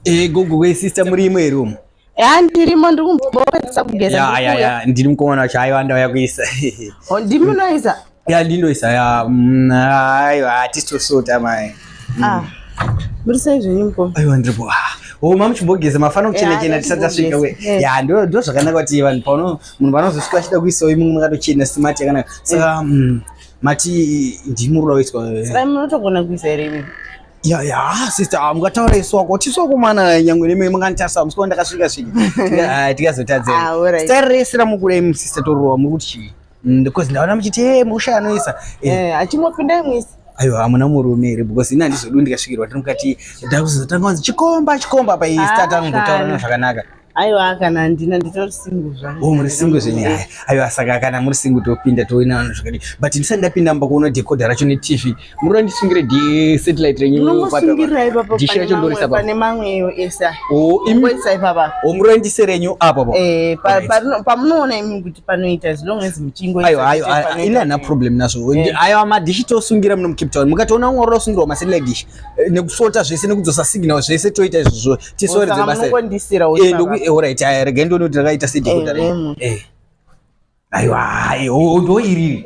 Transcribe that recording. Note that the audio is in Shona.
Eh, gogo we sister muri imwe here umu? Ya, ndirimo, ndiri kumbopedzisa kugeza. Ya ya ya, ndiri mukomana wacho, aiwa, ndauya kuisa. Oh, ndimi munoisa? Ya, ndinoisa ya. Aiwa, hatitosota mai. Ah. Muri sei zvenyu, mukoma? Aiwa, ndiripo. Ah. Oh, mamuchimbogeza, mafana kuchena chena tisati tasvika we. Ya, ndo zvakanaka kuti vanhu pauno munhu vanozosvika vachida kuisawo imwe makatochena, smart, yakanaka. Saka mati ndimi muri kuiswa. Saka munotogona kuisa here imi? Ya, sister, ah, mukataura isu wako tisu wakomana, nyangwe nemi munganitarisa musiko ndakasvika svika. Tikazotadza. Ah, alright. Style rese ramukura imi, sister, torova muri kuti chii? Because ndaona muchiti musha anoisa. Eh, achingopindai muisi. Aiwa, hamuna murume here? Because ini handizodi ndikasvikirwa ndiri mukati, ndakuzotanga kunzi chikomba, chikomba pa Ah, start anongotaura kana. zvakanaka. Aiwa, kana handina, nditori single zvangu. Oh, muri single zvenyu? Haya, aiwa, saka kana muri single topinda toina vanhu zvakadii, but ndisati ndapinda mumba kuona decoder racho neTV, muri ndisungire di satellite renyu? Munongosungirira ipapo. Dish pane racho ndorisa mamwe- pa pane mamwe esa. Oh, imi Ngoisa ipapa. Oh, muri ndise renyu apo po? Eh, pamunoona imi kuti panoita, as long as muchingoisa Aiwa, aiwa, chete aiwa, panoita. ini handina problem nazvo. Aiwa, madhishi tosungira muno muCape Town, mukatoona umwe uri masatellite dish, nekusota zvese nekudzosa signal zvese toita izvozvo, tisoredze Saka basa. munongondisira Alright, aya, regai ndione kuti rakaita sedecoder Eh, renyu. Aiwa, oh, ndo iriri.